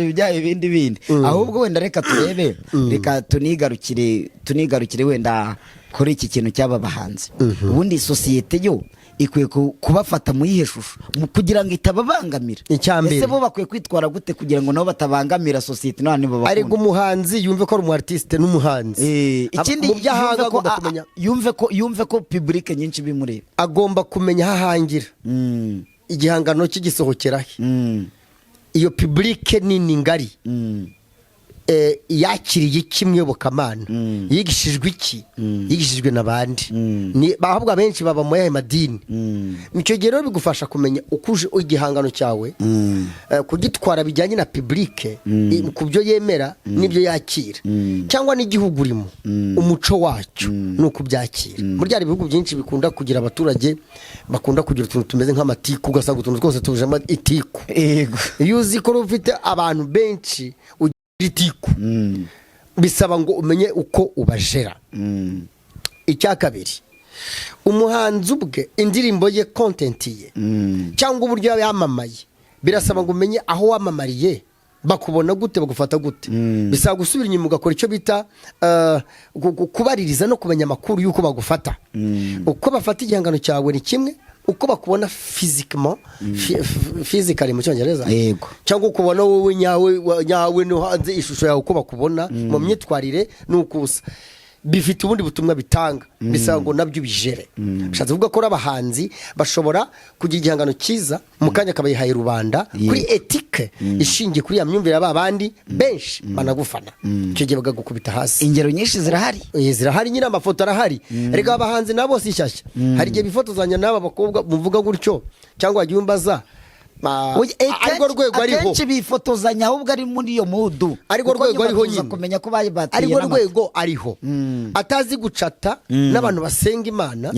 ibi byaha ibindi bindi. Ahubwo wenda reka turebe, reka tunigarukire wenda kuri iki kintu cy'aba bahanzi. Ubundi sosiyete yo ikwiye kubafata mu yihe shusho kugira ngo itababangamira? Icya mbere. Ese bo bakwiye kwitwara gute kugira ngo nabo batabangamira sosiyete n'abandi Ariko babakunda? umuhanzi yumve ko ari umu artiste n'umuhanzi. Ikindi, mu byo ahanga yumve ko agomba kumenya yumve ko public nyinshi bimureba. Agomba kumenya aho ahangira, igihangano cye gisohokera he, iyo public nini ngari yakiriye iki mu iyobokamana, yigishijwe iki, yigishijwe na bande, ahubwo abenshi baba mu yahe madini. Icyo gihe rero bigufasha kumenya uko uje igihangano cyawe kugitwara bijyanye na public, ku byo yemera n'ibyo yakira, cyangwa n'igihugu urimo, umuco wacyo ni uko ubyakira. Burya hari ibihugu byinshi bikunda kugira abaturage bakunda kugira utuntu tumeze nk'amatiku, ugasanga utuntu twose tujemo itiku. Iyo uzi ko ufite abantu benshi ugira itiku, bisaba ngo umenye uko ubajera. Icya kabiri, umuhanzi ubwe, indirimbo ye, content ye, cyangwa uburyo yamamaye, birasaba ngo umenye aho wamamariye, bakubona gute, bagufata gute. Bisaba gusubira inyuma ugakora icyo bita kubaririza no kumenya amakuru y'uko bagufata. Uko bafata igihangano cyawe ni kimwe, uko bakubona physiquement, physically mu Cyongereza, cyangwa ukubona wowe nyawe nyawe no hanze, ishusho yawe, uko bakubona mu myitwarire n'uko usa, bifite ubundi butumwa bitanga. Bisaba ngo nabyo ubijere. Bishatse kuvuga ko abahanzi bashobora kugira igihangano cyiza, mu kanya akaba yihaye rubanda kuri éthique ishingiye kuri ya myumvire ya ba bandi benshi banagufana, icyo gihe bakagukubita hasi. Ingero nyinshi zirahari. Zirahari nyine, amafoto arahari. Reka, abahanzi nabo si shyashya, hari igihe bifotozanya n'aba bakobwa muvuga gutyo, cyangwa wagiye umbaza. Oya, arirwo rwego ariho. Akenshi bifotozanya ahubwo ari muri iyo mood. Arirwo Kuko rwego nyuma ariho tuza nyine. kumenya ko bateye Arirwo n'amata. rwego ariho, atazi gucata n'abantu basenga Imana,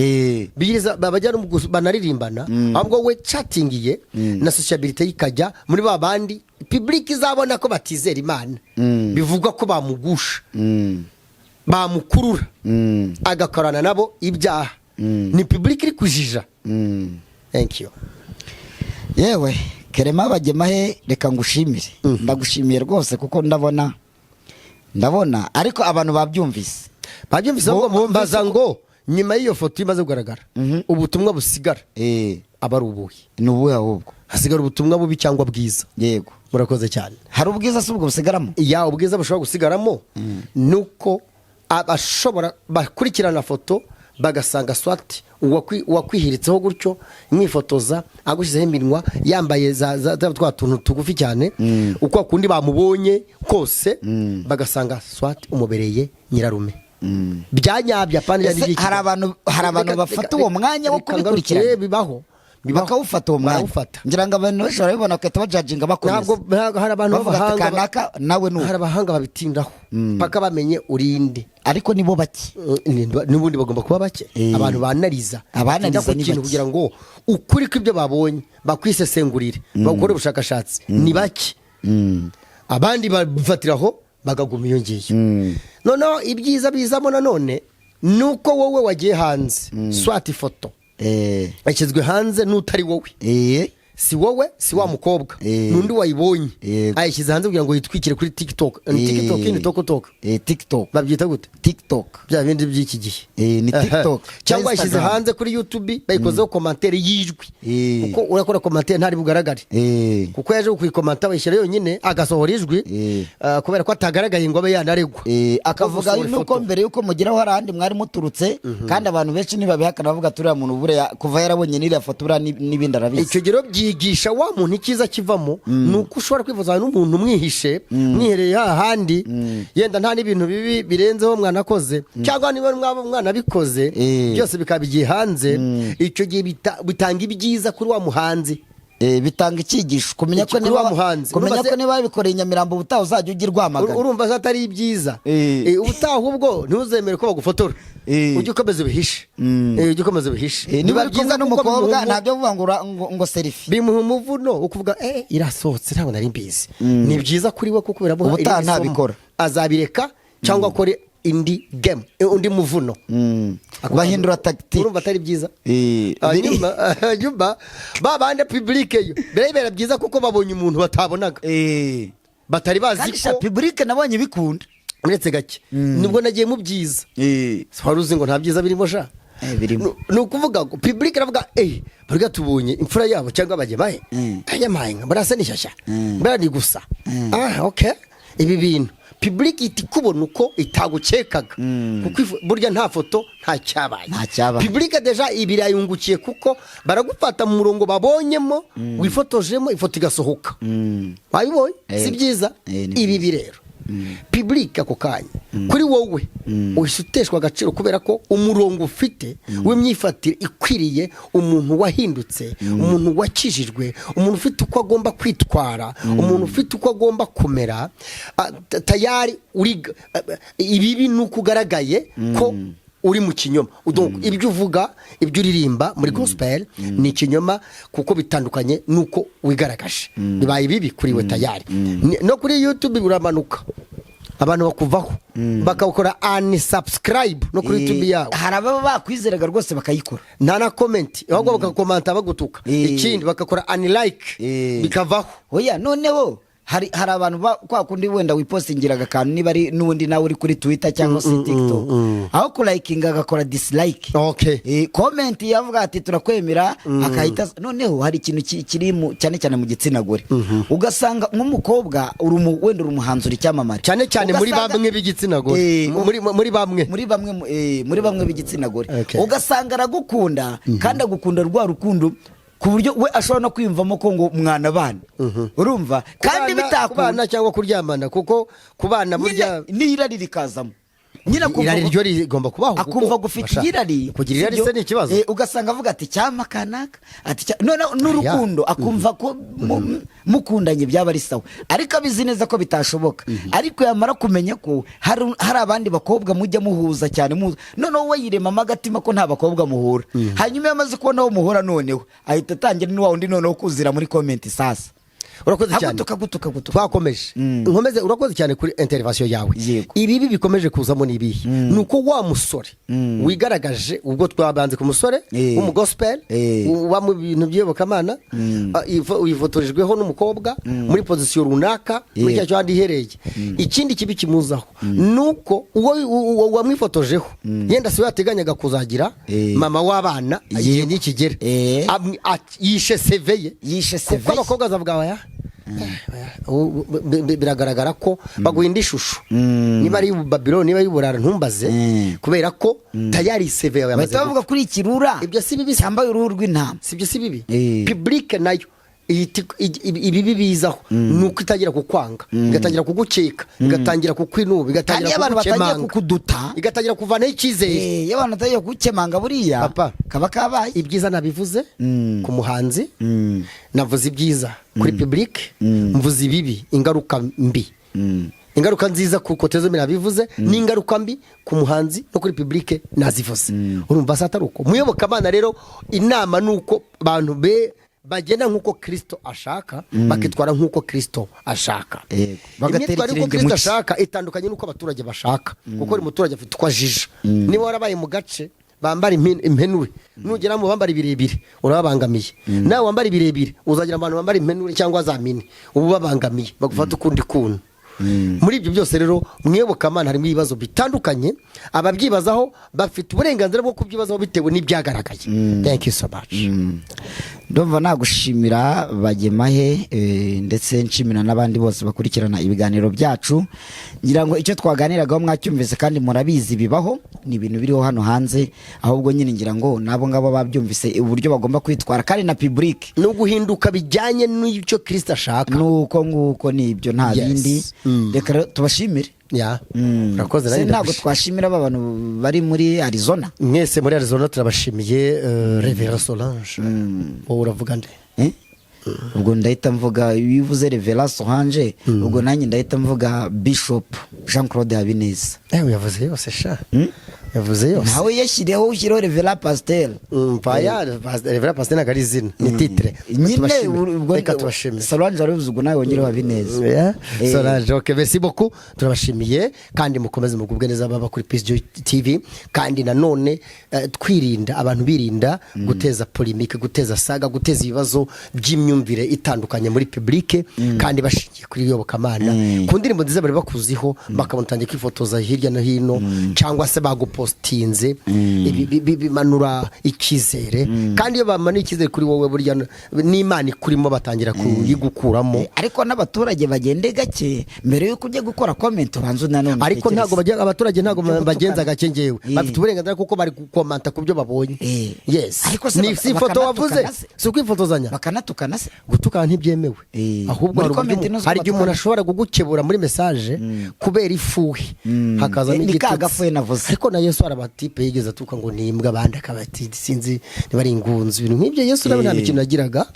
biriza bajya no banaririmbana, ahubwo we chatting ye na sociabilité ye ikajya muri ba bandi public izabona ko batizera Imana, bivugwa ko bamugusha, bamukurura, agakorana nabo ibyaha. Ni public iri kujija. Thank you. Yewe Kerema Bagemahe, reka ngushimire, ndagushimiye rwose, kuko ndabona ariko abantu babyumvise. Babyumvise. Ahubwo Bumvise mbaza ngo nyuma y'iyo foto imaze kugaragara, ubutumwa busigara aba ari ubuhe? Ni ubuhe ahubwo? Hasigara ubutumwa bubi cyangwa bwiza. Murakoze cyane. Hari ubwiza si ubwo busigaramo? Ya, ubwiza bushobora gusigaramo ni uko abashobora bakurikirana foto bagasanga swati uwakwihiritseho gutyo mwifotoza, agushyizeho iminwa, yambaye za twa tuntu tugufi cyane, uko akundi bamubonye kose, bagasanga swati umubereye nyirarume bya nyabyo, apana. Ese hari abantu bafata uwo mwanya wo kubikurikirana? Bibaho, bibaho. Bakawufata uwo mwanya? Barawufata. Ngira ngo abantu benshi barabibona bagahita bajajinga bakomeza. Ntabwo hari abantu Bavuga ati, b'abahanga "Kanaka nawe ni uko." Hari abahanga babitindaho paka bamenye urinde. Ariko nibo bake. N'ubundi bagomba kuba bake. Abantu banariza Abanariza batinda ku ni kintu bake. kugira ngo ukuri kw'ibyo babonye bakwisesengurire, bakore ubushakashatsi, ni bake. Abandi bafatiraho bakaguma iyo ngiyo. Noneho ibyiza bizamo nanone ni uko wowe wagiye hanze, swati ifoto yashyizwe hanze n'utari wowe. Si wowe, si wa mukobwa, n'undi wayibonye ayishyize hanze kugira ngo yitwikire kuri TikTok. Ni TikTok, ni Tokotok? TikTok. Babyita gute? TikTok. Bya bindi by'iki gihe. Ni TikTok. Cyangwa yashyize Instagram. hanze kuri YouTube, bayikozeho commentaire y'ijwi, kuko urakora commentaire ntari bugaragare, kuko yaje kuyikomanta bayishyira yonyine, agasohora ijwi, kubera ko atagaragaye ngo abe yanaregwa. Akavuga Gusohora nuko ifoto. mbere yuko mugeraho hari ahandi mwari muturutse, kandi abantu benshi ntibabihakana, bavuga turiya muntu buriya kuva yarabonye n'iriya foto buriya n'ibindi arabizi. Icyo gihe rero byigisha wa muntu icyiza kivamo ni uko ushobora kwifotoza n'umuntu mwihishe, mwihereye hahandi, yenda nta n'ibintu bibi birenzeho mwanakoze, cyangwa niba mwaba mwanabikoze, byose bikaba bigiye hanze. Icyo gihe bitanga ibyiza kuri wa muhanzi. Bitanga icyigisho kumenya ko Kuri niba wa muhanzi. kumenya Urumva ko niba babikoreye i Nyamirambo, ubutaha uzajya ujya i Rwamagana. Urumva se atari ibyiza? Ubutaha ubwo ntuzemere ko bagufotora, ujye ukomeza ubihishe. Ujye ukomeza ubihishe. Niba Biba uri kumwe kuko n'umukobwa, ntabyo kuvuga ngo ngo selfie. Bimuha umuvuno wo kuvuga irasohotse, ntabwo nari mbizi. Ni byiza kuri we kuko biramuha Ubutaha irindi somo. ntabikora. Azabireka cyangwa akore indi game, undi muvuno. Bahindura tactique. Urumva atari byiza? Hanyuma ba bandi public yo birabera byiza kuko babonye umuntu batabonaga, batari bazi Kandi sha ko public nabonye bikunda. Uretse gake nibwo nagiye mu byiza. Wari uzi ngo nta byiza birimo sha? Birimo. Ni ukuvuga ngo public iravuga barya tubonye imfura yabo cyangwa bajye bahe ayamaye nka barasa n'ishyashya, mbera ni gusa okay, ibi bintu public ihita ikubona uko itagukekaga, kuko burya nta foto nta cyabaye. Nta cyabaye. Public déjà ibi irayungukiye kuko baragufata mu murongo babonyemo wifotojemo, ifoto igasohoka, wabibonye. Si byiza? Ni Ibi rero public ako kanya kuri wowe uhise uteshwa agaciro kubera ko umurongo ufite w'imyifatire ikwiriye umuntu wahindutse, umuntu wakijijwe, umuntu ufite uko agomba kwitwara, umuntu ufite uko agomba kumera, tayari uri ibibi ni uko ugaragaye ko uri mu kinyoma. Donc, ibyo uvuga, ibyo uririmba muri gospel ni ikinyoma kuko bitandukanye n'uko wigaragaje. Bibaye bibi kuri we tayari. No kuri YouTube uramanuka, abantu bakuvaho, bakawukora unsubscribe no kuri YouTube yawe. Hari ababa bakwizeraga rwose bakayikora. Nta na comment, ahubwo bakakomanta bagutuka. Ikindi bagakora unlike, bikavaho. Oya, noneho hari abantu kwa kundi wenda wipostingiraga akantu, niba ari n'ubundi nawe uri kuri Twitter cyangwa se TikTok, aho kurayikinga agakora dislike. Comment yavuga ati turakwemera, akahita. Noneho hari ikintu kiri cyane cyane mu gitsina gore, ugasanga nk'umukobwa wenda uri umuhanzi, uri icyamamare. Cyane cyane muri bamwe b'igitsina gore. Muri bamwe. Muri bamwe b'igitsina gore, ugasanga aragukunda kandi agukunda rwa rukundo ku buryo we ashobora no kwiyumvamo ko ngo mwanabana, urumva, kandi Kubana- bitakunda. Kubana cyangwa kuryamana, kuko kubana burya Nyine n'irari rikazamo nyine akumva Irari ryo rigomba kubaho kuko akumva gufite irari. Kugira irari Sibyo? se ni ikibazo? Ugasanga avuga ati cyama kanaka, ati noneho n'urukundo akumva ko mukundanye byaba ari sawa, ariko abizi neza ko bitashoboka. Ariko yamara kumenya ko hari abandi bakobwa mujya muhuza cyane, muhuza, noneho we yiremamo agatima ko nta bakobwa muhura. Hanyuma iyo amaze kubona aho muhura, noneho ahita atangira ni wa wundi noneho kuzira muri comment sasa. Urakoze cyane. Agutuka, gutuka, gutuka. Twakomeje, nkomeze. Urakoze cyane kuri intervention yawe. Ibibi bikomeje kuzamo ni ibihe? Ni uko wa musore wigaragaje, ubwo twabanze ku musore w'umugospel uba mu bintu by'iyobokamana, wifotorejweho n'umukobwa muri position runaka muri cya cyo ihereye. Ikindi kibi kimuzaho ni uko uwo wamwifotojeho yenda si we yateganyaga kuzagira mama w'abana igihe nikigera. Yishe CV ye. Yishe Kuko CV ye. abakobwa bazavuga oya. Biragaragara ko baguha indi shusho, niba ari Babiloni, niba ari Burara, ntumbaze, kubera ko tayari CV yawe yamaze Bahita bavuga kuri ikirura Ibyo si bibi se? cyambaye uruhu rw'intama. Sibyo? Si bibi? Public nayo ibibi bizaho ni uko itangira kukwanga, igatangira kugukeka, igatangira kukwinuba, Kandi igatangira iyo abantu batangiye kugukemanga, kukuduta, igatangira kuvanaho icyizere. Iyo abantu batangiye kugukemanga buriya Papa. kaba kabaye. Ibyiza nabivuze ku muhanzi, navuze ibyiza kuri public, mvuze ibibi, ingaruka mbi, ingaruka nziza ku côté zombi nabivuze, n'ingaruka mbi ku muhanzi no kuri public nazivuze. Urumva se atari uko? Muyobokamana rero, inama ni uko abantu be bagenda nk'uko Kirisito ashaka, bakitwara nk'uko Kirisito ashaka. Bagatera Imyitwarire uko ikirenge Kirisito mu cye. ashaka itandukanye n'uko abaturage bashaka, kuko buri muturage afite uko ajija. Niba warabaye mu gace bambara impenure, nugera mu bambara ibirebire urababangamiye. Nawe wambara ibirebire, uzagira abantu bambara impenure cyangwa za mini, uba ubabangamiye, bagufata ukundi kuntu. Muri ibyo byose rero, mu iyobokamana harimo ibibazo bitandukanye. Ababyibazaho bafite uburenganzira bwo kubyibazaho bitewe n'ibyagaragaye. Thank you so much. Ndumva nagushimira, Bagemahe, ndetse nshimira n'abandi bose bakurikirana ibiganiro byacu. Ngira ngo icyo twaganiragaho mwacyumvise kandi murabizi, bibaho, ni ibintu biriho hano hanze. Ahubwo nyine ngira ngo n'abo ngabo babyumvise uburyo bagomba kwitwara, kandi na public No guhinduka bijyanye n'icyo Kirisita ashaka. Nuko nguko, ni ibyo, nta bindi. Reka rero tubashimire. Ya, urakoze. Se Nanjye ntabwo ndagushimira. twashimira aba bantu bari muri Arizona. Mwese muri Arizona turabashimiye. Reverend Solange, wowe uravuga nde? Eh? Ubwo ndahita mvuga, iyo uvuze Reverend Solange, ubwo nanjye ndahita mvuga Bishop Jean Claude Habineza. Yavuze yose sha, yavuze yose. Ntawe yashyireho, ushyireho Reverend Pasteur. Paya Reverend Pasteur ntabwo ari izina, ni titre. Nyine. Tubashimire. Ubwo Reka tubashimire. Solange warivuze, ubwo nawe wongereho Habineza. Yeah. Solange, ok, merci beaucoup. Turabashimiye kandi mukomeze mugubwe neza baba kuri Peace Joy TV. Kandi nanone twirinda, abantu birinda guteza polémique, guteza saga, guteza ibibazo by'imyumvire itandukanye muri public, kandi bashingiye kuri iyobokamana, ku ndirimbo nziza bari bakuziho, bakabona utangiye kwifotoza hirya no hino cyangwa se bagupostinze. Ibi bimanura icyizere, kandi iyo bamanuye icyizere kuri wowe, burya n'Imana ikurimo batangira kuyigukuramo. Ariko n'abaturage bagende gake. Mbere y'uko ujya gukora comment, ubanza nanone Ariko utekereze. ntabwo abaturage ntabwo Ibyo bagenza gutukana. gake ngewe. Bafite uburenganzira kuko bari gukomanta ku byo babonye. Yes. Ariko se Ni si ifoto wavuze, bakanatukana se? si ukwifotozanya. Bakanatukana se? Gutukana ntibyemewe. Ahubwo Muri hari uburyo comment ntuzi ko hari igihe umuntu batukana. ashobora kugukebura muri message kubera ifuhe, hakazamo Ni ka igitutsi. gafuhe navuze. Ariko na Yesu hari abatipe yigeze atuka ngo ni imbwa, abandi akabati sinzi niba ari ingunzu, ibintu nk'ibyo. Yesu nawe nta mikino yagiraga.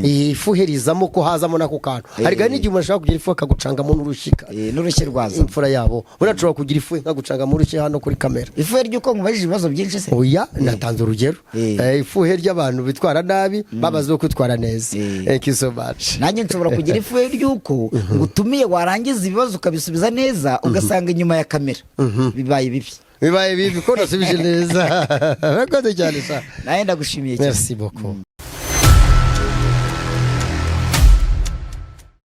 Ifuhe rizamo ko hazamo n'ako kantu. Hari kandi n'igihe umuntu ashobora kugira ifuhe akagucangamo n'urushika. N'urushyi rwaza. Imfura yabo, buriya nshobora kugira ifuhe nkagucangamo urushyi hano kuri kamera. Ifuhe ry'uko nkubajije ibibazo byinshi se? Oya, natanze urugero. Ifuhe ry'abantu bitwara nabi babaziho kwitwara neza. Thank you so much. Nanjye nshobora kugira ifuhe ry'uko ngutumiye, warangiza ibibazo ukabisubiza neza, ugasanga inyuma ya kamera bibaye bibi. Bibaye bibi ko nasubije neza. Urakoze cyane sa. Nawe ndagushimiye cyane. Merci beaucoup.